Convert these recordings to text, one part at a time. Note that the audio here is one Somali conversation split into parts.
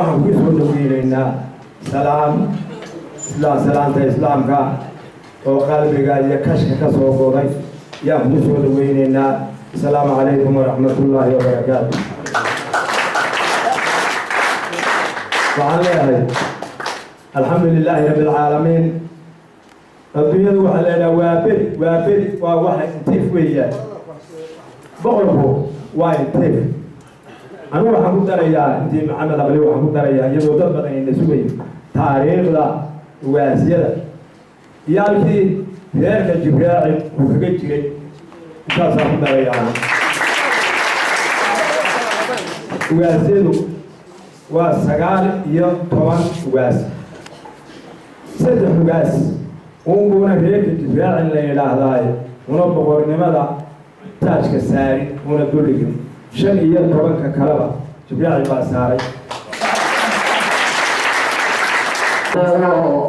Waxaan ku soo dhaweynaynaa salaam islaam, salaamta islaamka oo qalbiga iyo kashka ka soo goday yaan kugu soo dhaweynaynaa. Asalaamu calaykum waraxmatullaahi wabarakaatu. Waxaan leeyahay alxamdu lilaahi rabbi alcaalamiin. Adduunyadu waxaa leedaha waa beri, waa beri, waa waxa intiif weeyaan, boqorku waa intiif. Anigu waxaan ku darayaa intii Maxamed Aqli, waxaan ku darayaa iyadoo dad badan ayna sugayo taariikhda ugaasyada iyo halkii reerka Jibraaci uu kaga jiray, intaasaan ku darayaa. Ugaasyadu waa 19 ugaas, 3 ugaas unbuuna reerka Jibraacin la yidhaahdaaye una boqornimada taajka saarin una duligin, 15-ka kaleba Jibraaci baa saaray.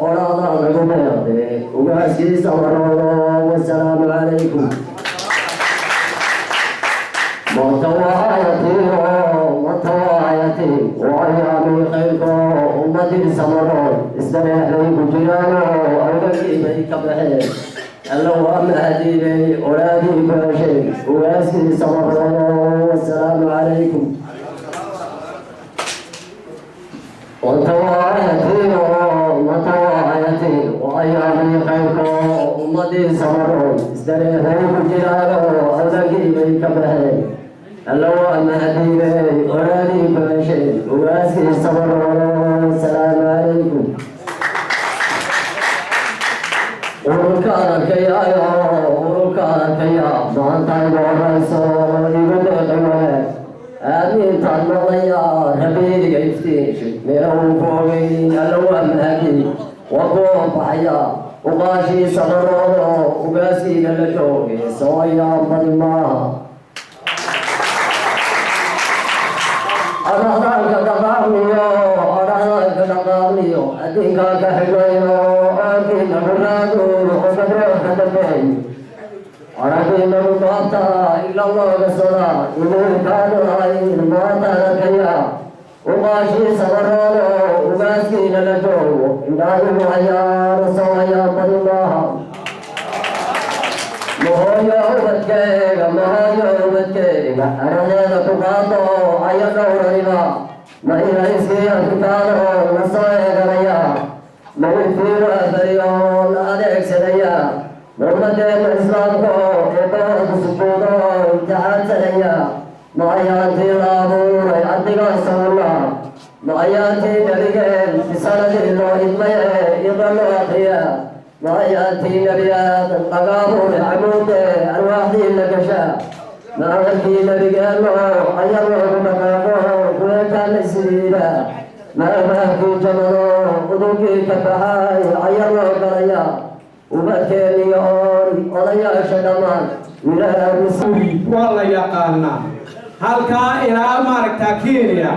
Oraada lagu meeqde ugaaskiisa waroodo. Wasalaamu calaykum. Matawaayatiyo matawaayati waayaamii khayrko ummadiisa maroon isdareexday ku jiraano awdagii bay ka baxeen. Alla waa mahadiibay oraadii ku heshay ugaaskiisa maroodo. Wasalaamu calaykum. Matawaayatiyo matawaayati waayaamii khayrko ummadiisa maroon isdareexday ku jiraano awdagii bay ka baxeen. Alla waa mahadiibay oraadii ku heshay ugaaskiisa maroodo. Wasalaamu calaykum. Ururka arkayaayo, ururka arkaya maanta igu horayso igu deeqay wanaag aamiintaan maqlaya rabiiga iftiinshay meela uu foogay. Alla waa mahadi waa koo baxaya uqaashiisa maroodo ugaaskiina la joogay soo ayaan badi maaha. Adhahdaanka dhaqaaqniyo, adhahdaanka dhaqaaqniyo adinkaa ka xidhayno oonkiina ku raago ogadroobka dambeey aragiina ku gaabta ila looga soda inuukaanu lahayn maantaan arkaya uqaashiisa maroodo ugaaskiina la joogo indhaahigu hayaana soo hayaan badi maaha. Mahooyo ubadkeega, mahooyo ubadkeega aradeeda ku qaado aya dhowraniba ma inayskii afrikaano la soo eeganaya ma iftiin afariyo la adeegsanaya ma ummadeena islaamka eebbahooda sujuudo imtixaansanaya ma ayaantii la abuuray ardiga sawla ma ayaantii nabigeen bisanadii loo idmaye ida loo akriya ma ayaantii nebi Aadan laga abuuray camuude arwaaxdii la gashaa ma amarkii nabigeenno aya loogu dhaqaaqo kuweekaa la isriira ma amaahkii jamado udugii ka baxay aya loo galaya ubadkeeniyo oori odayaasha dhammaan wilaha waa la yaqaanaa halkaa ilaa maaragtaa Kenya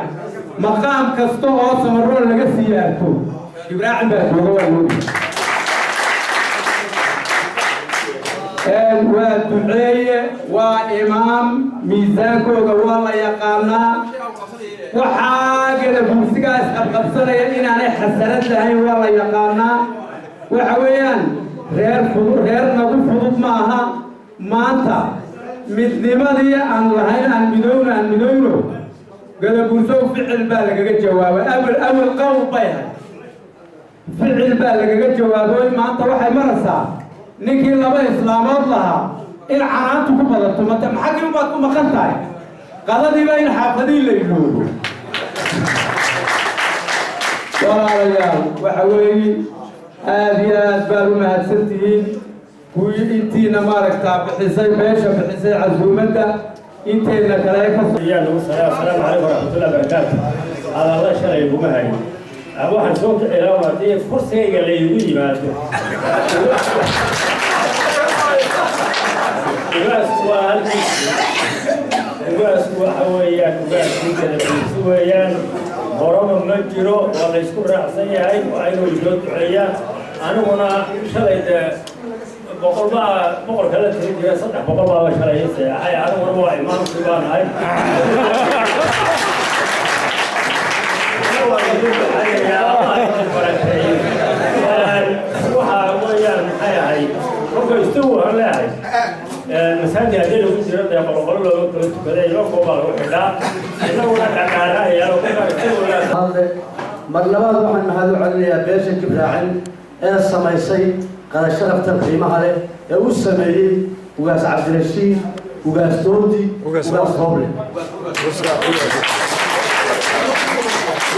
maqaam kasta oo Samaroon laga siyaarto Jibraacin baa jooga. Waa loogi, waa duceeye, waa imaam, miisaankooga waa la yaqaanaa. Waxaa gala buursigaa isqabqabsanaya inaanay xasanad lahayn waa la yaqaanaa. Waxa weeyaan reer fudud, reer nagu fudud ma aha. Maanta midnimadii aan lahayn aan midowno, aan midowno Gadabuursow, ficil baa lagaga jawaabay. Awel awel qowl bay ahay, ficil baa lagaga jawaabay. Maanta waxay maraysaa ninkii laba islaamood lahaa in canaantu ku badato mate maxaggii ubaad ku maqan tahay qadadiiba in xaafadii la iloobo. Walaalayaal, waxa weeye aada iyo aad baad u mahadsantihiin kuwii intiina maaragtaa bixisay beesha bixisay casuumadda, inteedna kale ka ayaa lagu salaa. Asalaamu calaykum waraxmatullahi barakaatu. Hadalla shalay iguma hayn, waxaan soo kicilaa haddii kursigayga la igu yimaado. Ugaasku waa halkiisi, ugaasku waxa weeyaan ugaaskii kala weeyaan, horaba ma jiro, waa la isku raacsan yahay, waa inuu soo duceeyaa. Aniguna shalay dee 100 baa boqorka la tiri jira, 300 baaba shalay ii seexay. Aniguna waa imaamkii baan ahay. Masaajid haddii lagu jiro dee qoloqolo looga kala tukada, imaamkoo baa lagu xidhaa, innaguna dhaqaanayaal. Mar labaad waxaan mahad u celinayaa beesha Jibraacin ee samaysay qada sharaftan qiimaha leh ee u sameeyey Ugaas Cabdirashiid, Ugaas Doodi, Ugaas Rooble.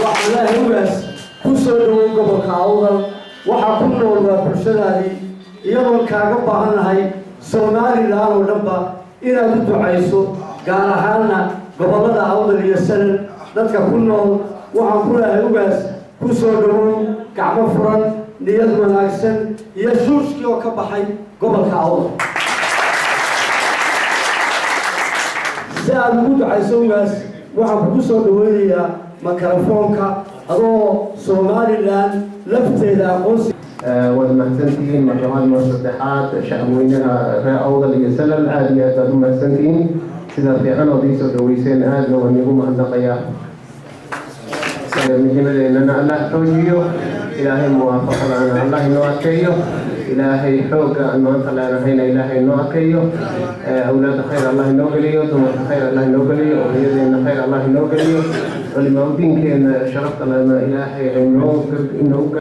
Waxaan leeyahay, ugaas, ku soo dhawow gobolka Awdal. Waxaa ku nool waa bulshadaadii, iyadoon kaaga baahannahay Somalilan oo dhanba inaad u ducayso, gaar ahaanna gobollada Awdal iyo Sanad dadka ku nool. Waxaan ku leeyahay, ugaas, ku soo dhawow gacmo furan, niyad wanaagsan iyo shuushkii oo ka baxay gobolka Awdal si aad ugu ducayso. Ugaas, waxaan kugu soo dhaweynayaa makarafoonka adoo Somalilan lafteeda aqoonsi. Waad mahadsantihiin mar labaad, mar saddexaad, shacabweynaha reer Awdal iyo Salal, aada iyo aad baad u mahadsantihiin sida fiican ood iisoo dhaweyseen. Aadna waan iigu mahadnaqayaa. Midnimadeennana Allah xoojiyo, Ilaahay muwaafaqadana Allah inoo adkeeyo, Ilaahay xoogga aan maanta leenahayna Ilaahay inoo adkeeyo, awlaadda khayr Allah inoo geliyo, dumarka khayr Allah inoo geliyo, odayadeenna khayr Allah inoo geliyo, culimaa udiinkeena sharafta lena Ilaahay inoo inoogu.